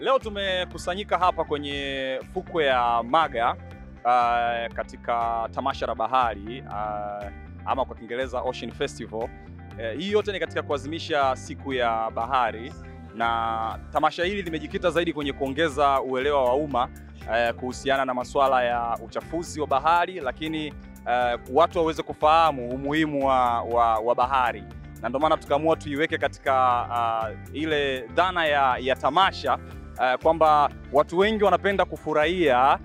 Leo tumekusanyika hapa kwenye fukwe ya Maga katika tamasha la bahari ama kwa Kiingereza Ocean Festival. Hii yote ni katika kuadhimisha siku ya bahari, na tamasha hili limejikita zaidi kwenye kuongeza uelewa wa umma kuhusiana na masuala ya uchafuzi wa bahari, lakini watu waweze kufahamu umuhimu wa bahari. Na ndio maana tukaamua tuiweke katika ile dhana ya tamasha, kwamba watu wengi wanapenda kufurahia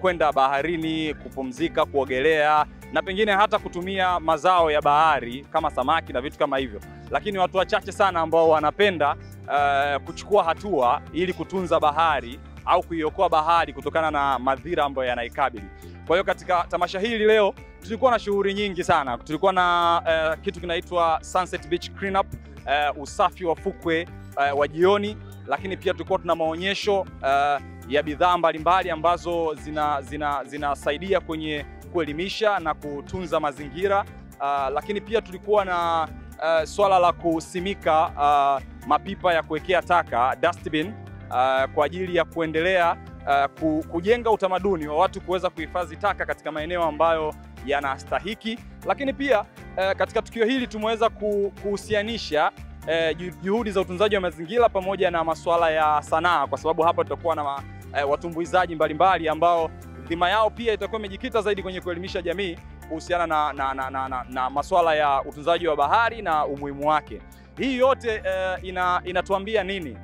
kwenda baharini, kupumzika, kuogelea na pengine hata kutumia mazao ya bahari kama samaki na vitu kama hivyo. Lakini watu wachache sana ambao wanapenda kuchukua hatua ili kutunza bahari au kuiokoa bahari kutokana na madhira ambayo yanaikabili. Kwa hiyo katika tamasha hili leo tulikuwa na shughuli nyingi sana. Tulikuwa na kitu kinaitwa Sunset Beach Cleanup, usafi wa fukwe wa jioni, lakini pia tulikuwa tuna maonyesho ya bidhaa mbalimbali ambazo zinasaidia kwenye kuelimisha na kutunza mazingira, lakini pia tulikuwa na swala la kusimika mapipa ya kuwekea taka, dustbin, kwa ajili ya kuendelea kujenga utamaduni wa watu kuweza kuhifadhi taka katika maeneo ambayo yanastahiki. Lakini pia katika tukio hili tumeweza kuhusianisha juhudi za utunzaji wa mazingira pamoja na masuala ya sanaa, kwa sababu hapa tutakuwa na watumbuizaji mbalimbali ambao dhima yao pia itakuwa imejikita zaidi kwenye kuelimisha jamii kuhusiana na masuala ya utunzaji wa bahari na umuhimu wake. Hii yote inatuambia nini?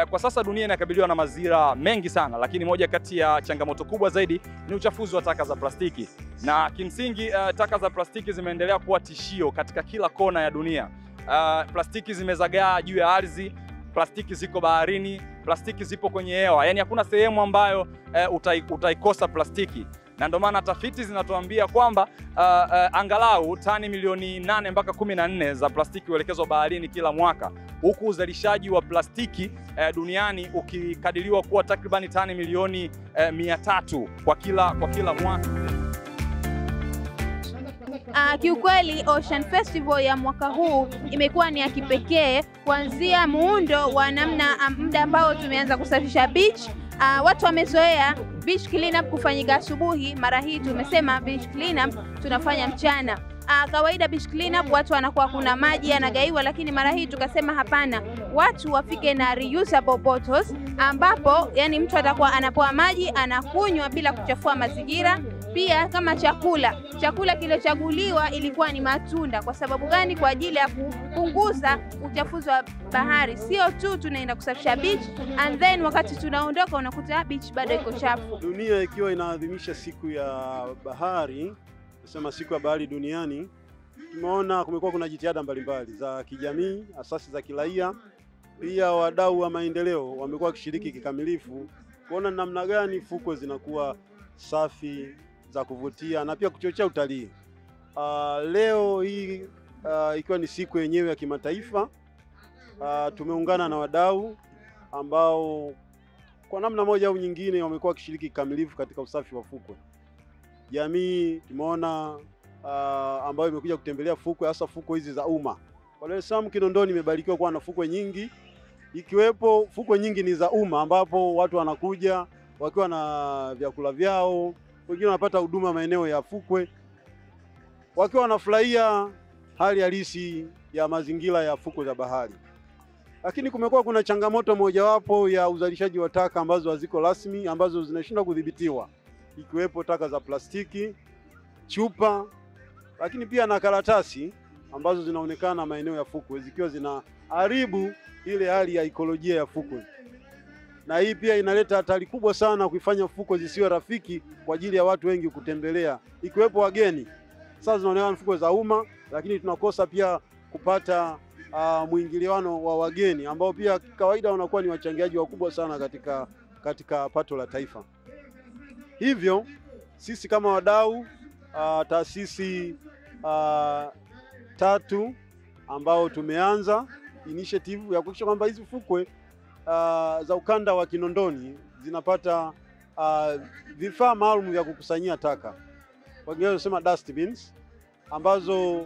Kwa sasa dunia inakabiliwa na madhira mengi sana, lakini moja kati ya changamoto kubwa zaidi ni uchafuzi wa taka za plastiki. Na kimsingi taka za plastiki zimeendelea kuwa tishio katika kila kona ya dunia. Plastiki zimezagaa juu ya ardhi, plastiki ziko baharini, plastiki zipo kwenye hewa. Yaani hakuna sehemu ambayo utaikosa plastiki. Na ndio maana tafiti zinatuambia kwamba angalau tani milioni 8 mpaka 14 za plastiki huelekezwa baharini kila mwaka, huku uzalishaji wa plastiki duniani ukikadiriwa kuwa takribani tani milioni 300 kwa kila mwaka. Kiukweli Ocean Festival ya mwaka huu imekuwa ni ya kipekee, kuanzia muundo wa namna muda ambao tumeanza kusafisha beach. Watu wamezoea beach cleanup kufanyika asubuhi, mara hii tumesema beach cleanup tunafanya mchana. Kawaida beach cleanup watu wanakuwa kuna maji yanagaiwa, lakini mara hii tukasema hapana, watu wafike na reusable bottles, ambapo yani mtu atakuwa anapoa maji anakunywa bila kuchafua mazingira. Pia kama chakula kilichochaguliwa ilikuwa ni matunda. Kwa sababu gani? Kwa ajili ya kupunguza uchafuzi wa bahari. Sio tu tunaenda kusafisha beach and then wakati tunaondoka unakuta beach bado iko chafu. Dunia ikiwa inaadhimisha siku ya bahari, nasema siku ya bahari duniani, tumeona kumekuwa kuna jitihada mbalimbali za kijamii, asasi za kiraia, pia wadau wa maendeleo wamekuwa wakishiriki kikamilifu kuona namna gani fukwe zinakuwa safi, za kuvutia na pia kuchochea utalii. Leo hii ikiwa ni siku yenyewe ya kimataifa, tumeungana na wadau ambao kwa namna moja au nyingine wamekuwa wakishiriki kikamilifu katika usafi wa fukwe. Jamii tumeona ambayo imekuja kutembelea fukwe, hasa fukwe hizi za umma. Kwa Dar es Salaam Kinondoni imebarikiwa kuwa na fukwe nyingi, ikiwepo fukwe nyingi ni za umma ambapo watu wanakuja wakiwa na vyakula vyao, wengine wanapata huduma maeneo ya fukwe, wakiwa wanafurahia hali halisi ya mazingira ya fukwe za bahari. Lakini kumekuwa kuna changamoto mojawapo ya uzalishaji wa taka ambazo haziko rasmi, ambazo zinashindwa kudhibitiwa, ikiwepo taka za plastiki, chupa, lakini pia na karatasi ambazo zinaonekana maeneo ya fukwe zikiwa zinaharibu ile hali ya ekolojia ya fukwe. Na hii pia inaleta hatari kubwa sana kuifanya fukwe zisiwe rafiki kwa ajili ya watu wengi kutembelea, ikiwepo wageni. Sasa zinaonekana fukwe za umma, lakini tunakosa pia kupata mwingiliano wa wageni ambao pia kawaida wanakuwa ni wachangiaji wakubwa sana katika pato la taifa. Hivyo sisi kama wadau, taasisi tatu ambao tumeanza initiative ya kuhakikisha kwamba hizi fukwe za ukanda wa Kinondoni zinapata vifaa maalum vya kukusanyia taka, kwa Kiingereza tunasema dustbins, ambazo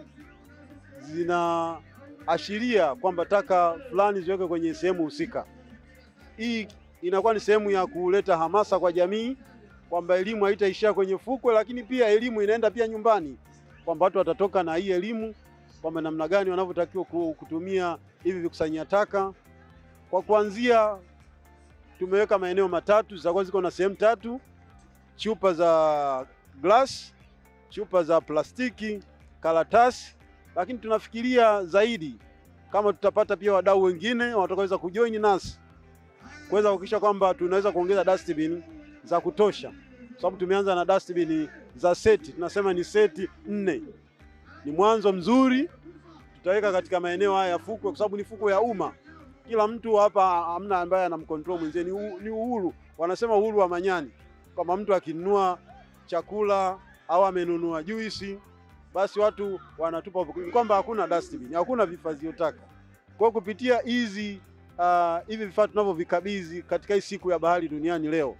zinaashiria kwamba taka fulani ziwekwe kwenye sehemu husika. Hii Inakuwa ni sehemu ya kuleta hamasa kwa jamii kwamba elimu haitaishia kwenye fukwe, lakini pia elimu inaenda pia nyumbani, kwamba watu watatoka na hii elimu kwamba namna gani wanavyotakiwa kutumia hivi vikusanyia taka. Kwa kuanzia tumeweka maeneo matatu, zitakuwa ziko na sehemu tatu: chupa za glass, chupa za plastiki, karatasi. Lakini tunafikiria zaidi kama tutapata pia wadau wengine watakaweza kujoin nasi kuweza kuhakikisha kwamba tunaweza kuongeza dustbin za kutosha, sababu tumeanza na dustbin za seti, tunasema ni seti 4. Ni mwanzo mzuri, tutaweka katika maeneo haya ya fukwe, kwa sababu ni fukwe ya umma. Kila mtu hapa, hamna ambaye anamcontrol mwenzie, ni uhuru. Wanasema uhuru wa manyani, kama mtu akinunua chakula au amenunua juisi, basi watu wanatupa, kwamba hakuna dustbin, hakuna vifazio taka. Kwa kupitia hizi hivi vifaa tunavyovikabidhi katika hii siku ya bahari duniani leo,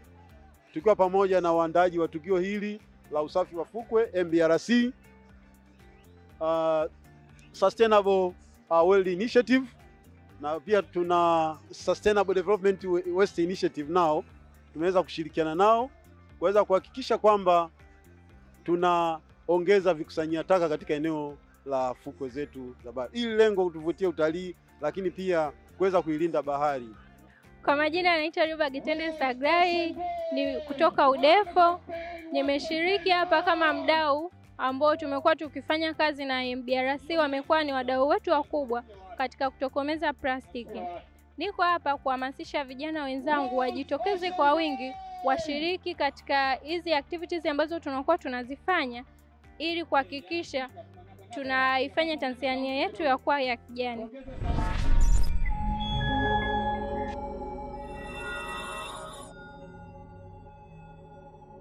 tukiwa pamoja na waandaaji wa tukio hili la usafi wa fukwe MBRC, Sustainable World Initiative, na pia tuna Sustainable Development West Initiative, nao tumeweza kushirikiana nao kuweza kuhakikisha kwamba tunaongeza vikusanyia taka katika eneo la fukwe zetu za bahari, ili lengo kutuvutia utalii, lakini pia kuweza kuilinda bahari. Kwa majina anaitwa Ruba Gitende Sagrai, ni kutoka UDEFO. Nimeshiriki hapa kama mdau ambao tumekuwa tukifanya kazi na MBRC, wamekuwa ni wadau wetu wakubwa katika kutokomeza plastiki. Niko hapa kuhamasisha vijana wenzangu wajitokeze kwa wingi, washiriki katika hizi activities ambazo tunakuwa tunazifanya ili kuhakikisha tunaifanya Tanzania yetu ya kuwa ya kijani.